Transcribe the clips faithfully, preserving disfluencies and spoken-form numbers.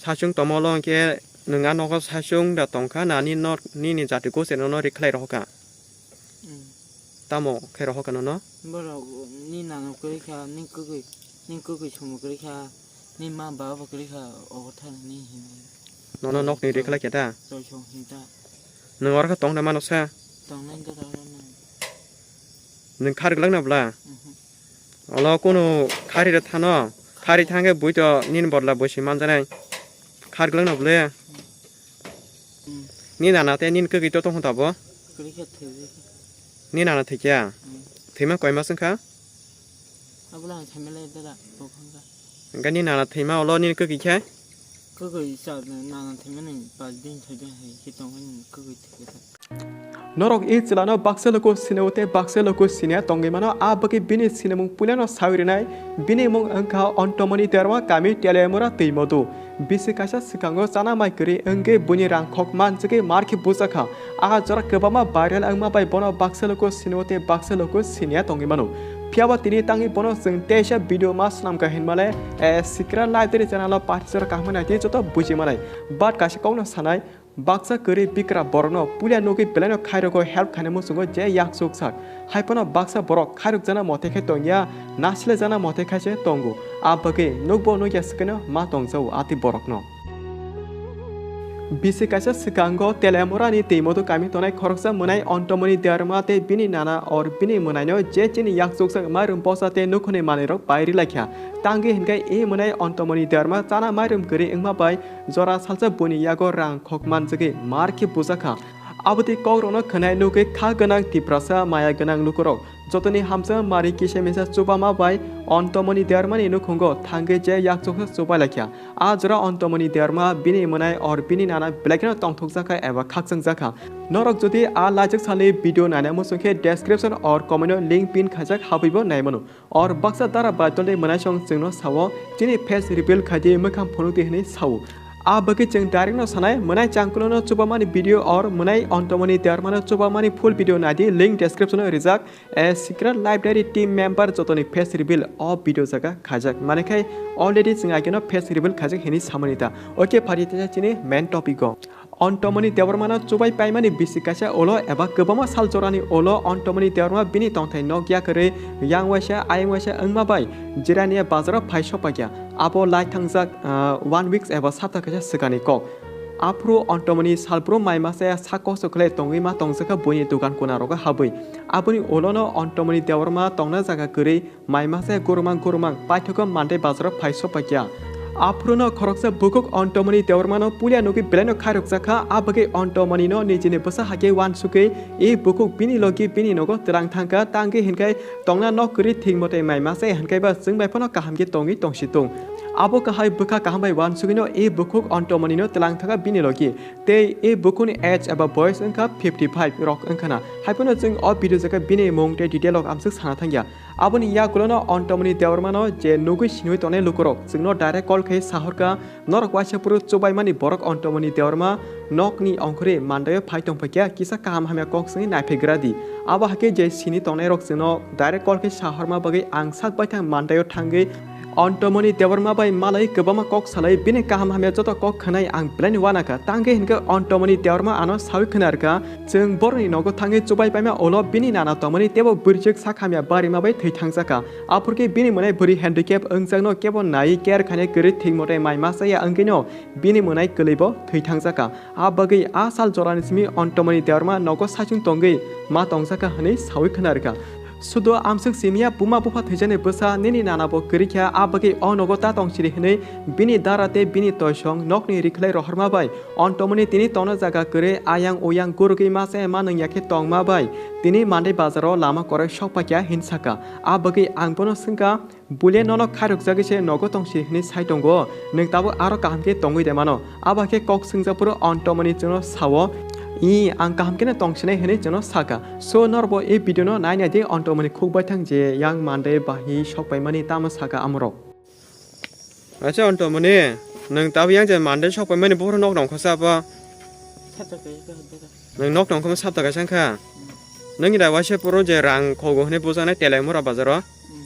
Sachung tomo lo hwnkhe nwng a nogo sachung da tongkha na nini no, nini jati gosi no, no rikhlai rohorkha? Hmm. Tamo khe rohorkha nono? Borok ni nana kwrwi kha, ni kwgwi, ni kwgwi sumo kwrwi kha, ni ma baba bo kwrwi kha, obo thani ni hinwi. Nono nokni rikhlai khe ta? Choi song hin ta. Nwng oro khe tong da mano sa? Tongnai da oro nwng. Nwng kha rwgwlak na bwla? Mhm. Olo kunu khari rw thano, khari thangkhe bui to nini bodla bui si manjanai. Khari glak no bwle. Hmm. Ni nana te nini kwgwi to tongkha tabo? Kwrwi khe thwi. Ni nana thwikya? Hmm. Thwima koi mas wngkha? Abola ang thwima le dada, bo phangkha. Hwnkhe ni nana thwima olo nini kwgwi khe? Kwgwi sa nana thwimani pas din soi din hai khe tongkha nini kwgwi thwikha. Norok e chwlano baksa luku sinio tei baksa luku sinia tongwi mano, a bagwi bini sinimung puilano sawi rwnai. Bini mung wngkha Ontomoni Derma, kami Teliamura Twimodu. Bisi kaisa swkango chana mai kwrwi wngwi buini rang khok manjagwi mar khe bujakha. A jora kwbangma viral wngma bai bono baksa luku sinio tei baksa luku sinia tongwi mano. Phiyaba tini tangwi bono chwng teisa video ma swnamkha hinmale, eh, Sikra Library channel o paithak jora kaham nai tei joto buji manai. But kaisa kokno sanai, baksa kwrwi bikra borokno puila nugwi belaino khairokgo help khaina muchungo je yaksuk sak. Haiphano baksa borok khairokjana mote khe tongya, nasilajana mote khaise tongo. A bagwi nukbo nukya swkeno ma tongjago a twi borokno. Bisi kaisa swkango Telemurani Twimodu kami tongnai khoroksa mwnai Ontomoni Derma tei bini nana or bini mwnaino je chini yaksuksa mairum posa tei nukhungni manwirok pai rilakha. Tangwi hinkhe e mwnai Ontomoni Derma chana mairum kwrwi wngma bai jora salsa buini yago rang khok manjagwi mar khe bujakha. Abotwi kokrokno khwnai nugwi kha gwnang Tiprasa maya gwnang lukurok jotoni hamjakma mari kisa misa chubama bai Ontomoni Dermani nukhungo thangwi je yaksuksa chubai laikha. A jora Ontomoni Derma bini mwnai or bini nana belai kheno tongthokjakha eba khakchangjakha. Norok jodi a lajak salni video naina muchung khe description or comment o link pin khaijak habwibo naimano. Or baksa dara baitolni mwnaisong chwngno sao, chini face reveal khaidi mwkhang phunukdi hwnwi sao. A bagwi chwng direct no sanai, mwnai changkulono chubamani video or mwnai Ontomoni Dermano chubamani full video naidi, link description o rijak. A Secret Library team member jotoni face reveal o video jaga khaijak. Mane khai already chwng ageno face reveal khaijak hwnwi samani ta. Okay, phari ta chini main topic o. Ontomoni Debbarmano chubai paimani bisi kaisa ulo eba kwbangma sal jorani ulo Ontomoni Debbarma bini tongthai nok yakarwi yang waisa ayang waisa wngma bai Jirania bazaro phai sopakya. Abo lai thangjak, ah, one weeks eba sapta kaisa swkangni kok. Aphuru Ontomoni salbrum mai masa sak kosto khlai tongwi ma tongjakha buini dogan konarogo habwi. Aboni ulono Ontomoni Debbarma tongna jaga kwrwi mai masa gurumang gurumang paithago Mandai bazaro phai sopakya. Aphuruno khoroksa bukhuk Ontomoni Debbarmano puila nugwi belaino khairokjakha, a bagwi Ontomonino nijini bwsa hakhe uansugwi e bukhuk bini logi bini nogo twlang thangkha, tangwi hinkhai tongna nok kwrwi thik mote mai masa hinkhaiba chwng bai phano kaham khe tongwi tongsi tung. Abo kahai bwkha kaham bai uansugwino e bukhuk Ontomonino twlang thangkha bini logi. Tei e bukhukni age eba boyes wngkha fifty five rok wngkhana. Haiphano chwng o video jaga bini mung tei detail rok amswk sana thangya. Aboni yagulono Ontomoni Debbarmano je nugwi sinwi tongnai lukurok chwngno direct call khai sahorkha, norok waisa phuru chubaimani borok Ontomoni Debbarma nokni ongkhorwi Mandaio phai tongphaikha, kisa kaham hamya kok swngwi naiphaikgra di. Abo hakhe je sini tongnairok chwngno direct call khai sahorma bagwi ang sak baithang Mandaio thangwi Ontomoni Debbarma bai malai kwbangma kok salai, bini kaham hamya joto kok khwnai ang belaino uanakha. Tangwi hinkhe Ontomoni Debbarma ano sawi khwnarkha, chwng borokni nogo thangwi chubai paima ulo bini nana tongmani teibo bwrwichwk sak hamya barima bai thwi thangjakha. Aphurkhe bini mwnai bwrwi handicap wngjakno kebo naiwi care khainai kwrwi thik mote mai masa ya wngwino bini mwnai kwlwibo thwi thangjakha. A bagwi a sal jorani simi Ontomoni Debbarma nogo saichung tongwi ma tongjakha hwnwi sawi khwnarkha. Sudo amswk simiya buma bupha thwijani bwsa nini nana bo kwrwi kha, a bagwi o nogo ta tong siri hwnwi bini dara tei bini toisong nokni rikhlai rohorma bai Ontomoni tini tongna jaga kwrwi ayang uyang gurugwi masa ma nungya khe tongma bai tini Mandai bazaro lama kwrwi sokpakya hin sakha. A bagwi ang bono swngkha, Bulia nono khairokjagwi se nogo tong si hwnwi sai tongo, nwng tabuk aro kaham khe tongwi de mano? Abo khe kok swngjak phuru Ontomoni chwngno sao, "Ih, ang kaham kheno tong sinai," hwnwi chwngno sakha. So, norokbo e video no nai nai di, Ontomoni khuk baithang je yang Mandai bahi sok paimani tamo sakha amorok. Acha Ontomoni, nwng tabuk yang je Mandai sok paimani buphuru nok nongkho sa abo? Sapta kaisa ka hwdaka. Nwng nok nongkho sapta kaisa wngkha? Hmm. Nwng da waisa phuru je rang khogo hwnwi bujaknai Teliamura bazaro? Hmm.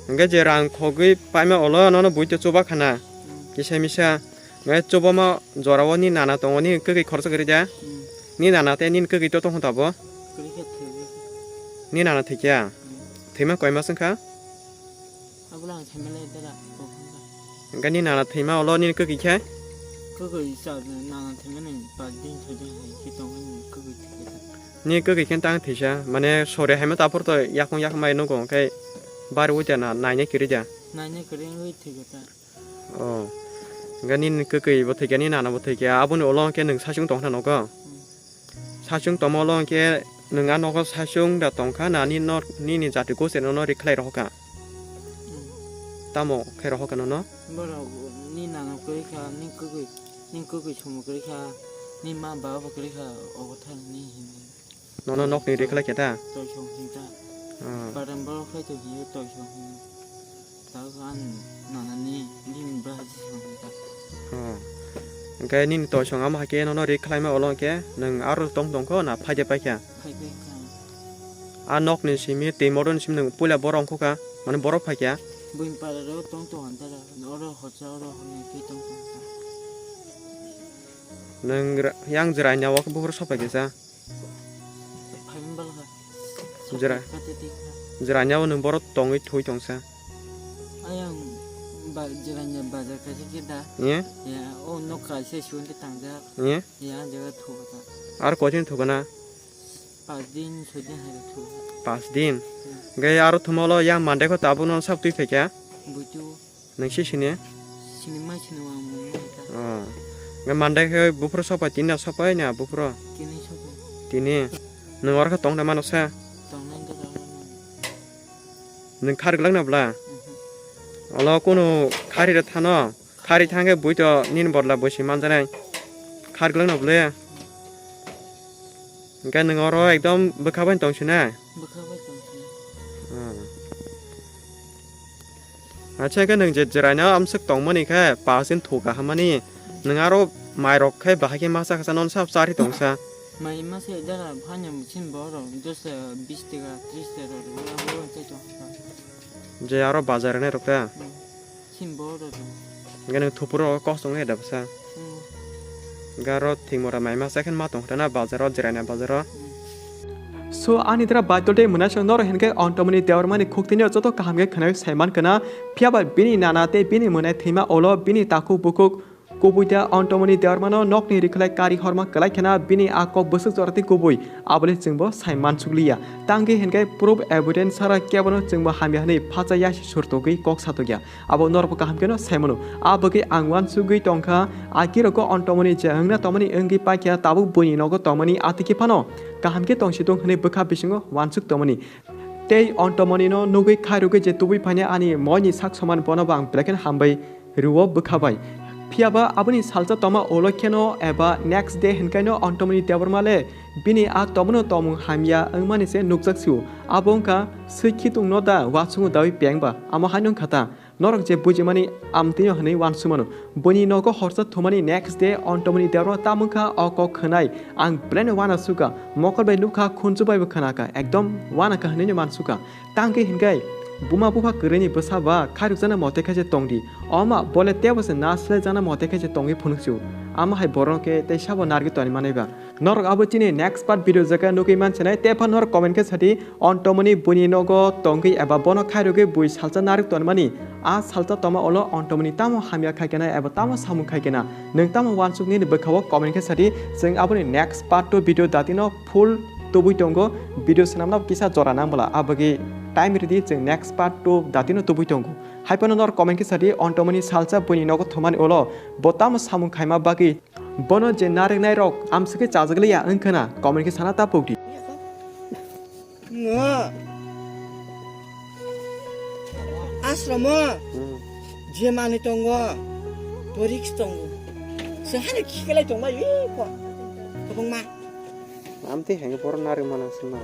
Hwnkhe je rang khogwi paima ulo nono buito chuba khana. Hmm. Kisa misa. Ngai chubama jorao ni nana tongo, ni kwkwi khoroksa kwrwi da? Hmm. Ni nana tei nini kwkwi to tongkha tabo? Kwrwi khe thwi. Ni nana thwikya? Hmm. Thwima koi mas wngkha? Abono ang thwima lai dara, bo phunukha. Hwnkhe ni nana thwima ulo nini kwkwi khe? Kwkwi cha, nana thwimani pas din soi din hai khe tongmani kwkwi thwikha. Ni kwkwi khe tang thwisa, mane sori haima taphor to yakung yakung mai nugo, hwnkhe bari ui da na, naina kwrwi da? Naina kwrwi ui thwikha ta. Oh. Hwnkhe nini kwkwi bo thwikha, nini nana bo thwikha, aboni ulo hwnkhe nwng saichung tongkha nogo? Hmm. Saichung tongma ulo hwnkhe nwng a nogo saichung da tongkha na, nini no, nini jati gosi no, no rikhlai rohokha? Hmm. Tamo khe rohokha nono? Borok ni nana kwrwi kha, ni kwkwi, ni kwkwi somo kwrwi kha, ni ma baba bo kwrwi kha, obo thani ni hinwi. Nono nokni rikhlai khe ta? Toisong hinwi ta. Ah. Barang borok khai to hinwi toisong hinwi. Tabuk ang nanani bini bwrajwk song hinwi ta. Ah. Hwnkhe nini toisong amo hai khe nono rikhlaima ulo hwnkhe nwng aro tong tongkho na phaide paikha? Phai paikha. A nokni simi twi modon simi nwng puila boro ongkhokha, mane boro phaikha? Buini para ro tong tong antara, oro hocha oro hwnwi khe tong tong ta. Nwng ra-, yang jwraina o khe buphuru sopai kisa? Phaimani balkha. Jwra-, Kate tikha. Jwraina o nwng boro tongwi thwi tongsa? Ayang ba-, jwraina bazar kaisa khe da. Ye? Ya, o nok kaisa suwon tangja. Ye? Ya, jaga thwi ta. Ar kotin thwi na? Pas din, soi din hai thwi. Pas din? Hmm. Gai aro thumolo yang mandai ko tabuk no sab twi phaikha? Buitu. Nang si sini? Sini mai sini wang mung mai ta. Oh. Nang mandai khe buphuru sopai, tini na sopai na buphuru? Tini sopai. Tini. Nang oro khe tong na mano sa? Tong nai da da. Nang khar glak na bla? Mhm. Olo kunu khari re thano. Khari thang khe bui to nini bodla bui si manjanai. Khar glak na bla? Hwnkhe nang oro ekdom bwkha bai tong si na? Bwkha bai tong si. Oh. Acha, khe nwng je jwraino amswk tongmani khe pas din thwi kahamani, nwng aro mairok khe bahai khe masa kasa non sab chari tongsa. Mai masa dara phanya michin borok dos, bis taka, tris taka rw rw chai tongsa. Je aro bazar rwnai rok ta? Hmm. Chin borok rw. Hwnkhe nwng thupuro kos tongkhe da bwsa? Hmm. Hwnkhe aro thwimora mai masa khe ma tongkha na bazaro, jwraina bazaro. Hmm. So, ani dara baitol tei mwnaisong norok hinkhe Ontomoni Debbarmani khuktwino joto kaham khe khwnai sai mankha na, phiya ba bini nana tei bini mwnai thwima ulo bini takhuk bukhuk kubui da Ontomoni Debbarmano nokni rikhlai kari horma kwlai khena bini a kok bwswk jora tei kubui, abole chwngbo sai mansukliya. Tangwi hinkhe proof evidence sara kebono chwngbo hamya hwnwi phacha yasi sur togwi kok satokya. Abo norokbo kaham kheno sai mano. A bagwi ang uansugwi tongkha, a giroko Ontomoni je wngna tongmani wngwi paikha, tabuk buini nogo tongmani atwikhe phano kaham khe tongsi tong hwnwi bwkha bisingo uansuk tongmani. Tei Ontomonino nugwi khairogwi je tubui phainai ani moini sak soman bonobo ang belai kheno hambai rwo bwkha bai. Phiyaba aboni salsa tongma ulo kheno eba next day hinkaino Ontomoni Debbarma le bini a tongmano tongmung hamya wngmani se nukjak sio. Abo wngkha swi khitungno da uansukno daui pengba, amo haino wngkha ta. Norok je bujimani amtwino hwnwi uansukmano. Buini nogo horsa thumani next day Ontomoni Debbarma tamo wngkha o kok khwnai. Ang belaino uanasukha, mokol bai nukha, khunju baibo khwnakha, ekdom uanakha hwnwino mansukha. Tangkhe hinkhai buma bupha kwrwini bwsa ba khairokjakna mote khe se tongdi. Oma bole tebo se na swlaijakna mote khe se tongwi phunuk sio. Amo hai borok khe tei sabo narwgwi tongwi manai ba. Norok abo chini next part video jaga nugwi mansinai, tei pha norok comment khe sadi, Ontomoni buini nogo tongwi eba bono khairogwi bui salsa narwk tonmani, a salsa tongma ulo Ontomoni tamo hamya khaikena eba tamo samung khaikena, nwng tamo uansuk nini bwkhao comment khe sadi, chwng aboni next part two video datino full tubui tongo, video swnamna kisa jora nang bwla, abagwi time ridi chwng next part two datino tubui tongo. Haiphano norok comment khe sadi, Ontomoni salsa buini nogo thumani ulo bo tamo samung khaima bagwi Bono je narwknai rok amswkhe chajakliya wngkhwna comment khe sana ta pukdi. Ngo. Asromo. Hmm. Je manwi tongo. Bo risk tongo. Seng hani khiklai tongma iko. Tobongma. Amtwi henge borok narwk mana swnno.